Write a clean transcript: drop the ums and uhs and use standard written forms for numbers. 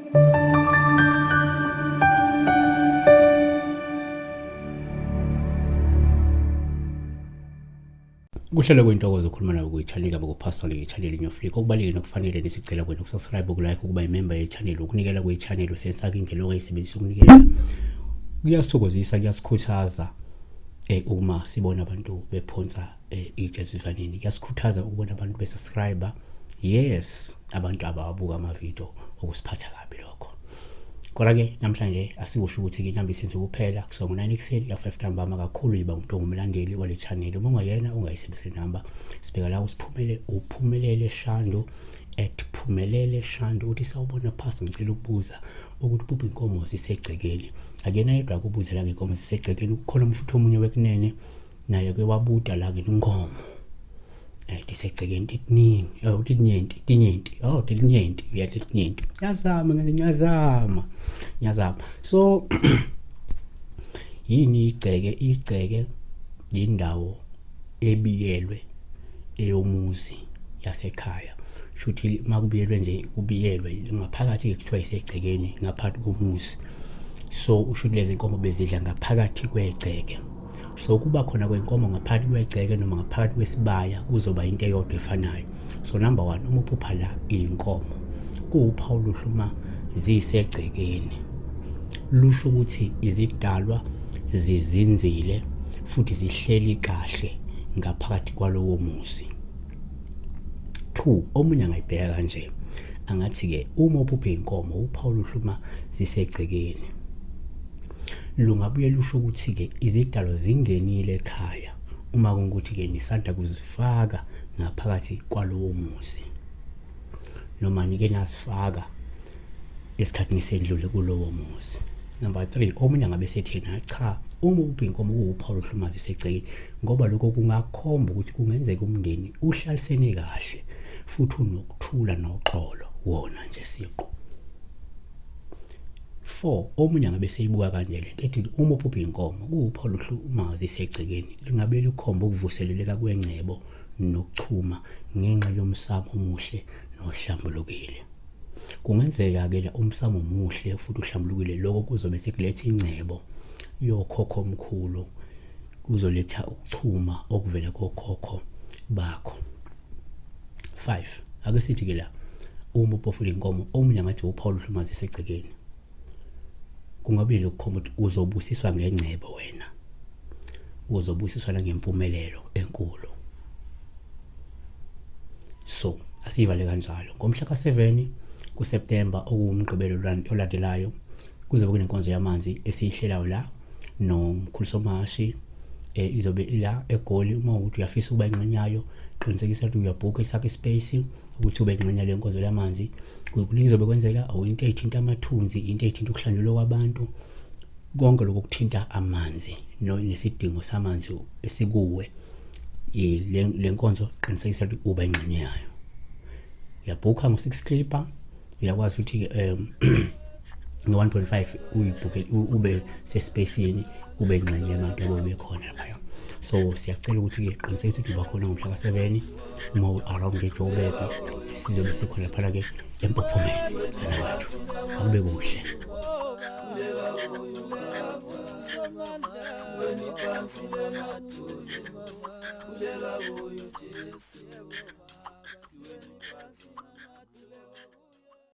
Kuhlelo kuyintokozo ukukhuluma nawe kwi-channel kabo kuPastor le-channel Nyoflik. Okubalulekile nokufanele nesicela kwena ukusubscribe, ukulike, ukuba imember ye-channel, ukunikela kwi-channel usensaka indlela ongayisebenzisa ukunikela. Kuyasithokozisa, kuyasikhuthaza uma sibona abantu bephonsa itshe esivivaneni. Kuyasikhuthaza ukubona abantu besubscribe. Yes, abantu abawabuka ama-video okusiphatha kabi lokho. Kodwa-ke namhlanje asikusho ukuthi-ke inamba isenze kuphela kusuka ngo-9 ekuseni kuya 5 ntambama kakhulu. Yiba umuntu ongumlandeli wale channel, uma ungayena ungayisebenzisi le namba. Sibheka la usiphumele uphumelele Shandu at phumelele Shandu uthi sawubona pastor, ngicela ukubuza ukuthi phupha inkomo zisegcekeni. Akuyena yedwa kubuzela ngenkomo zisegcekeni, kukhona futhi omunye wekunene naye ke wabuda la ke inkomo tisegcekeni titiningi, oh titinyenti tinyenti, oh titinyenti uya titinyenti. Ngiyazama ngeke ngiyazama ngiyazama. So yini igceke? Igceke yindawo ebiyelwe eyomuzi yasekhaya. Shuthi makubiyelwe nje kubiyelwe ngaphakathi kuthiwa isegcekeni ngaphakathi komuzi. So usho lezi nkomo bezidla ngaphakathi kwegceke. So kuba khona kwenkomo ngaphakathi kwegceke noma ngaphakathi kwesibaya kuzoba into eyodwa efanayo. So number 1, uma uphupha la inkomo kuwuphawu oluhle uma zisegcekeni, lusho ukuthi izidalwa zizinzile futhi zihleli kahle ngaphakathi kwalowo muzi. 2, omunye angayibheka kanje, angathi-ke uma uphuphe inkomo uphawu oluhle uma zisegcekeni lungabuye lusho ukuthi-ke izidalwa zingenile ekhaya uma kungukuthi-ke nisanda kuzifaka ngaphakathi kwalowo muzi noma nike nasifaka esikhathini esedlule kulowo muzi. Number 3, omunye angabe sethi yena cha, uma uphi inkomo kuwuphawu oluhlumaza isegcekeni, ngoba lokho kungakhomba ukuthi kungenzeka umndeni uhlalisene kahle futhi unokuthula noxolo wona nje siqu. 4, omunye angabe seyibuka kanje lento ethi uma uphupha inkomo kuwuphawu oluhlumaza isegcekeni lingabe likhomba ukuvuseleleka kwengcebo nokuchuma ngenxa yomsamo omuhle nohlambulukile. Kungenzeka-ke la umsamo muhle futhi uhlambulukile, lokho kuzobe sekuletha ingcebo yokhokho omkhulu, kuzoletha ukuchuma okuvela kokhokho bakho. 5, ake sithi-ke la uma upofula inkomo omunye angathi uphawu oluhlumaza isegcekeni, kungabe lokukhomba ukuthi uzobusiswa ngengcebo wena, uzobusiswa nangempumelelo enkulu. So asivale kanjalo. Ngomhla ka-7 kuSeptember okuwumgqibelo olandelayo kuzobe kunenkonzo yamanzi esiyihlelayo la nomkhulu Somashi, izobe ila eGoli. Uma ukuthi uyafisa ukuba ingxenye yayo, qinisekisa ukuthi uyabhukha isakhe space ukuthi ube ingxenye le nkonzo yamanzi. Kuningi kwenzeka, into eyithinta amathunzi, into eyithinta ukuhlanjulwa kwabantu, konke lokho kuthinta amanzi nesidingo samanzi esikuwe. Le nkonzo qinisekisa ukuthi uba ingxenye yayo. Uyabhukha ngo-6 clipper, uyakwazi ukuthi nge-1.5 uyibhukhe ube sespacini, ube ingxenye yabantu ababe bekhona lapha. So siyacela ukuthi-ke qinisekisa ukuthi uba khona ngomhla ka-7 uma around eJoburg, sizobe sikhona laphana-ke empophomeni. Wethu akube kuhle. Sikhuleka kuyo Jesu.